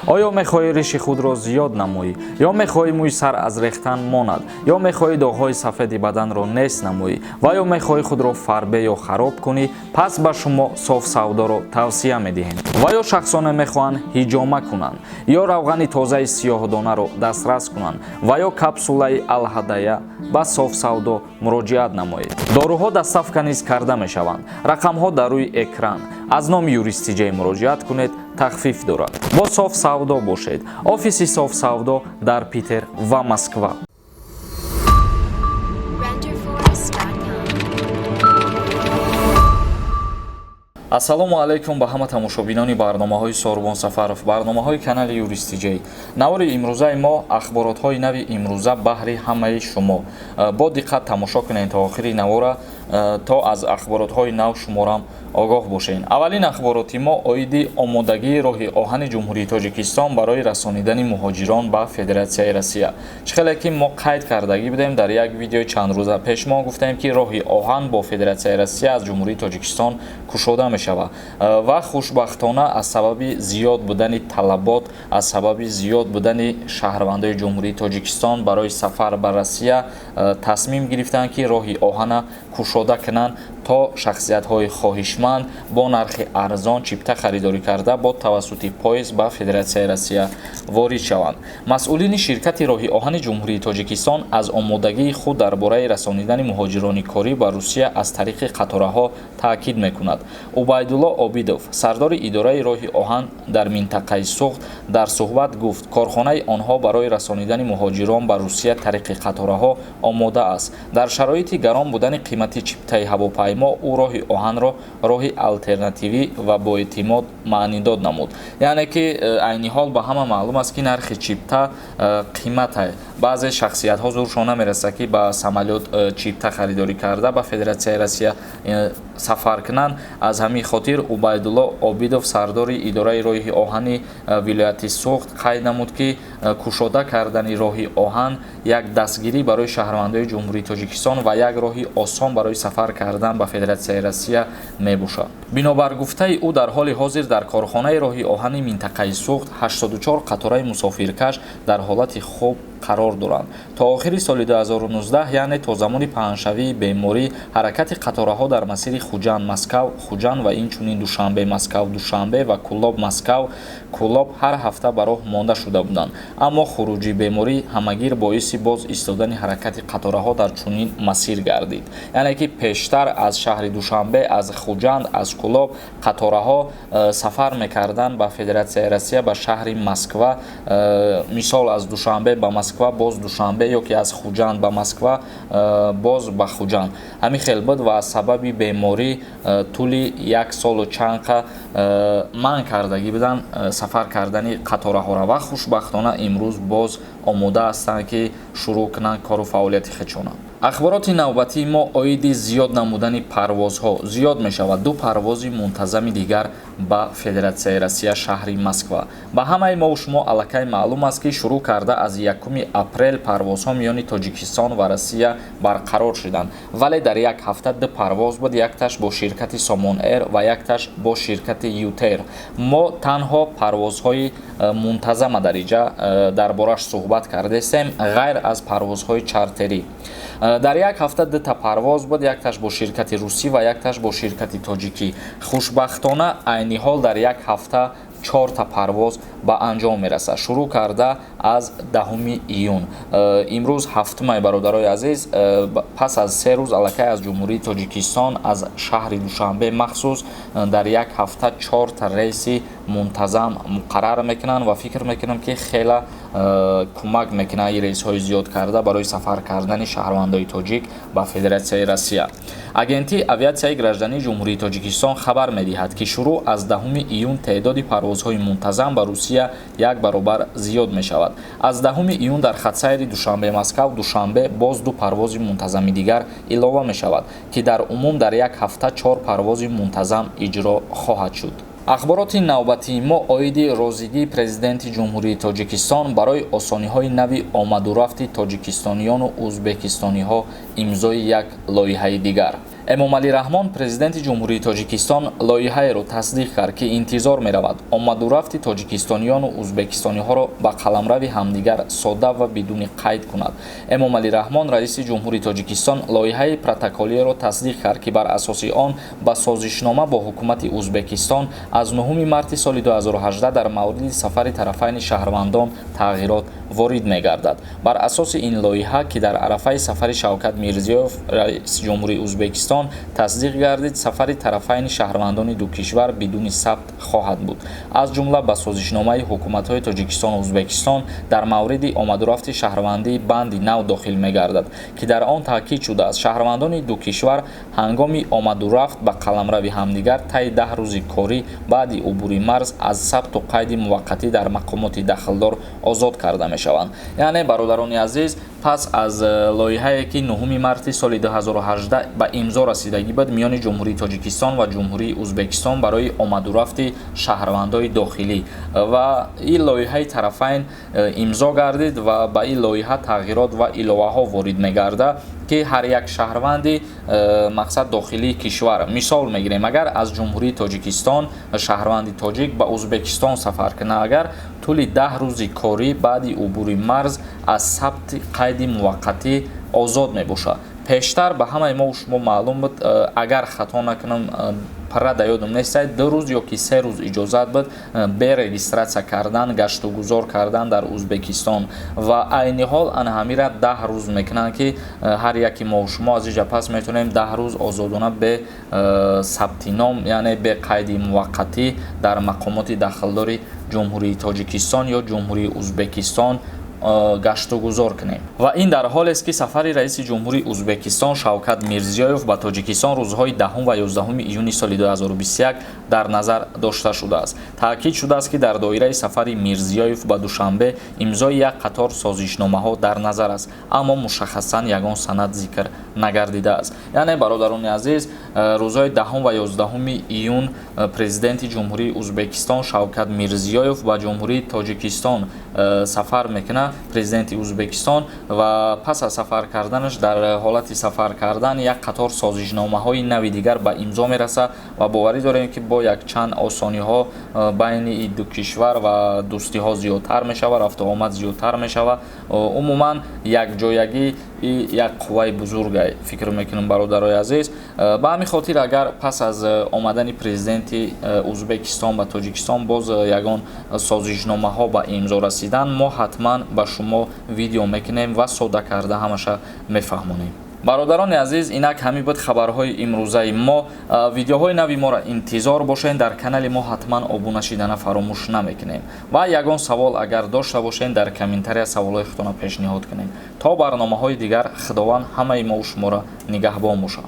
Оё мехоҳӣ риши худро зиёд намоӣ, ё мехоҳӣ мӯи сар аз рехтан монад, ё мехоҳӣ доғҳои сафеди баданро нест намоӣ ва ё мехоҳӣ худро фарбе ё хароб кунӣ, пас ба шумо Соф Савдоро тавсия медиҳем. Ва ё шахсоне мехоҳанд ҳиҷома кунанд, ё равғани тозаи сиёҳдонаро дастрас кунанд ва ё капсулаи Алҳадая, ба Соф Савдо муроҷиат намоед. Доруҳо доставка низ карда мешаванд. Рақамҳо дар рӯи экран. Аз номи Юристиҷей муроҷиат кунед, тахфиф дорад. Бо Соф Савдо бошед. Офиси Соф Савдо дар Питер ва Москва. Renderforest.com. Ассалому алайкум ба ҳама тамошобинони барномаҳои Сорбон Сафаров, барномаҳои канали Юристиҷей. Навори имрӯзаи мо ахборотҳои нави имрӯза баҳри ҳамаи шумо. Бо диққат тамошо кунед то охири навора, то аз ахборотҳои нав шуморам огоҳ бошед. Аввалин ахбороти мо оиди омодагии роҳи оҳани Ҷумҳурии Тоҷикистон барои расонидани муҳоҷирон ба Федератсияи Россия. Чӣ хеле ки мо қайд кардагӣ будем дар як видеои чанд рӯза пеш, мо гуфтем, ки роҳи оҳан бо Федератсияи Россия аз Ҷумҳурии Тоҷикистон кушода мешавад ва хушбахтона аз сабаби зиёд будани талабот, аз сабаби зиёд будани шаҳрвандои Ҷумҳурии Тоҷикистон барои сафар ба Россия, тасмим гирифтанд, ки роҳи оҳана кушода кунанд, то шахсиятҳои хоҳишманд бо нархи арзон чипта харидорӣ карда, бо тавассути поезд ба Федератсияи Россия ворид шаванд. Масъулини ширкати роҳи оҳани Ҷумҳурии Тоҷикистон аз омодагии худ дар бораи расонидани муҳоҷирони корӣ ба Русия аз тариқи қатораҳо таъкид мекунад. Убайдулло Обидов, сардори идораи роҳи оҳан дар минтақаи Суғд, дар суҳбат гуфт, корхонаи онҳо барои расонидани муҳоҷирон ба Русия тариқи қатораҳо омода аст. Дар шароити гарон будани қимати чиптаи ҳавопаймо ӯ роҳи оҳанро роҳи алтернативӣ ва боэътимод маънидод намуд. Яъне ки айни ҳол ба ҳама маълум аст, ки нархи чипта қимата. Баъзе шахсиятҳо зуршон намерасад, ки ба самолёт чипта харидорӣ карда, ба Федератсияи Россия сафар кунанд. Аз ҳамин хотир Убайдулло Обидов, сардори идораи роҳи оҳани вилояти Суғд, қайд намуд, ки кушода кардани роҳи оҳан як дастгирӣ барои шаҳрвандои Ҷумҳурии Тоҷикистон ва як роҳи осон барои сафар кардан ба Федератсияи Россия мебошад. Бинобар гуфтаи ӯ, дар ҳоли ҳозир дар корхонаи роҳи оҳани минтақаи Суғд 84 қатораи мусофиркаш дар ҳолати хуб қарор доранд. То охири соли 2019, яъне то замони паҳншавии беморӣ, ҳаракати қатораҳо дар масири Хуҷанд Москав Хуҷанд ва инчунин Душанбе Москав Душанбе ва Кӯлоб Москав Кӯлоб ҳар ҳафта ба роҳ монда шуда буданд, аммо хуруҷи беморӣ ҳамагир боиси боз истодани ҳаракати қатораҳо дар чунин масир гардид. Яъне ки пештар аз шаҳри Душанбе, аз Хуҷанд, аз Кӯлоб қатораҳо сафар мекарданд ба Федератсияи Россия, ба шаҳри Москва. Мисол, аз Душанбе ба Москва, боз Душанбе, ё ки аз Хуҷанд ба Москва, боз ба Хуҷанд, ҳамин хел буд ва аз сабаби беморӣ тӯли як солу чандқа манъ кардагӣ буданд сафар кардани қатораҳоро ва хушбахтона имрӯз боз омода ҳастанд, ки шурӯъ кунанд кору фаъолияти худшона. Ахбороти навбатии мо оиди зиёд намудани парвозҳо. Зиёд мешавад ду парвози мунтазами дигар ба Федератсияи Россия, шаҳри Москва. Ба ҳамаи мову шумо аллакай маълум аст, ки шурӯъ карда аз 1 апрел парвозҳо миёни Тоҷикистон ва Россия барқарор шуданд, вале дар як ҳафта ду парвоз буд: якташ бо ширкати Сомон Эйр ва якташ бо ширкати ЮТэйр. Мо танҳо парвозҳои мунтазама дар иҷа дар бораш суҳбат кардастем, ғайр аз парвозҳои чартерӣ. Дар як ҳафта дута парвоз буд: якташ бо ширкати русӣ ва якташ бо ширкати тоҷикӣ. Хушбахтона, айни ҳол дар як ҳафта чорта парвоз ба анҷом мерасад, шурӯъ карда аз 10 июн. Имрӯз 7-май, бародарои азиз. Пас аз 3 рӯз аллакай аз Ҷумҳурии Тоҷикистон, аз шаҳри Душанбе махсус, дар як ҳафта чорта рейси мунтазам муқаррар мекунанд ва фикр мекунам, ки хела кӯмак мекунад ин рейсҳои зиёд карда барои сафар кардани шаҳрвандои тоҷик ба Федератсияи Россия. Агентии авиатсияи граждании Ҷумҳурии Тоҷикистон хабар медиҳад, ки шурӯъ аз 10 июн теъдоди парвозҳои мунтазам ба Русия як баробар зиёд мешавад. Аз 10 июн дар хатсайри Душанбе Москав Душанбе боз ду парвози мунтазами дигар илова мешавад, ки дар умум дар як ҳафта чор парвози мунтазам иҷро хоҳад шуд. Ахбороти навбатии мо оиди розигии Президенти Ҷумҳурии Тоҷикистон барои осониҳои нави омадурафти тоҷикистониёну ӯзбекистониҳо, имзои як лоиҳаи дигар. Эмомалӣ Раҳмон, Президенти Ҷумҳурии Тоҷикистон, лоиҳаеро тасдиқ кард, ки интизор меравад омадурафти тоҷикистониёну узбекистониҳоро ба қаламрави ҳамдигар содда ва бидуни қайд кунад. Эмомалӣ Раҳмон, Раиси Ҷумҳури Тоҷикистон, лоиҳаи протоколиеро тасдиқ кард, ки бар асоси он ба созишнома бо ҳукумати Узбекистон аз 9 марти соли 2018 дар мавриди сафари тарафайни шаҳрвандон тағйирот ворид мегардад. Бар асоси ин лоиҳа, ки дар арафаи сафари Шавкат Мирзиёев, Раиси Ҷумҳурии Узбекистон, тасдиқ гардид, сафари тарафайни шаҳрвандони ду кишвар бидуни сабт хоҳад буд. Аз ҷумла ба созишномаи ҳукуматҳои Тоҷикистону Узбекистон дар мавриди омадурафти шаҳрвандӣ банди нав дохил мегардад, ки дар он таъкид шудааст, шаҳрвандони ду кишвар ҳангоми омадурафт ба қаламрави ҳамдигар таи 10 рӯзи корӣ баъди убури марз аз сабту қайди муваққатӣ дар мақомоти дахлдор озод карда мешаванд. Яъне, бародарони азиз, пас аз лоиҳае, ки 9 марти соли 2018 ба имзо расидагӣ буд миёни Ҷумҳурии Тоҷикистон ва Ҷумҳурии Узбекистон барои омадурафти шаҳрвандои дохилӣ, ва ин лоиҳаи тарафайн имзо гардид ва ба ин лоиҳа тағйирот ва иловаҳо ворид мегардад, ки ҳар як шаҳрванди мақсад дохилии кишвар, мисол мегирем, агар аз Ҷумҳурии Тоҷикистон шаҳрванди тоҷик ба Узбекистон сафар кунад, агар тӯли 10 рӯзи корӣ баъди убури марз аз сабти қайди муваққатӣ озод мебошад. Пештар ба ҳамаи мо шумо маълум буд, агар хато накунам, пара да ёдам нестай, 2 рӯз ё ки 3 рӯз иҷозат буд бе регистрация кардан гаштугузор кардан дар Узбекистон, ва айни ҳол ана ҳамира 10 рӯз мекунанд, ки ҳар яки мо шумо аз иҷа пас метавонем 10 рӯз озодона бе сабти ном, яъне бе қайди муваққатӣ дар мақомоти дахлдори Ҷумҳурии Тоҷикистон ё Ҷумҳурии Узбекистон гаштугузор кунем. Ва ин дар ҳолест, ки сафари Раиси Ҷумҳури Узбекистон Шавкат Мирзиёев ба Тоҷикистон рӯзҳои 10 ва 11 июни соли 2021 дар назар дошта шудааст. Таъкид шудааст, ки дар доираи сафари Мирзиёев ба Душанбе имзои як қатор созишномаҳо дар назар аст, аммо мушаххасан ягон санад зикр нагардидааст. Яъне, бародарони азиз, рӯзҳои 10 ва 11 июн Президенти Ҷумҳурии Узбекистон Шавкат Мирзиёев ба Ҷумҳурии Тоҷикистон сафар мекунад, президенти Узбекистон, ва пас аз сафар карданаш, дар ҳолати сафар кардан як қатор созишномаҳои нави дигар ба имзо мерасад, ва боварӣ дорем, ки бо якчанд осониҳо байни ду кишвар ва дӯстиҳо зиёдтар мешавад, рафтуомад зиёдтар мешавад. Умуман, якҷоягӣ як қувваи бузурга, фикр мекунам, бародарои азиз. Ба ҳамин хотир, агар пас аз омадани президенти Узбекистон ба Тоҷикистон боз ягон созишномаҳо ба имзо расиданд, мо ҳатман ба шумо видео мекунем ва содда карда ҳамаша мефаҳмонем. Бародарони азиз, инак ҳамин буд хабарҳои имрӯзаи мо. Видеоҳои нави моро интизор бошед. Дар канали мо ҳатман обуна шидана фаромӯш намекунем ва ягон савол агар дошта бошед, дар комментария саволҳои худтона пешниҳод кунем. То барномаҳои дигар, Худованд ҳамаи мову шуморо нигаҳбон бошад.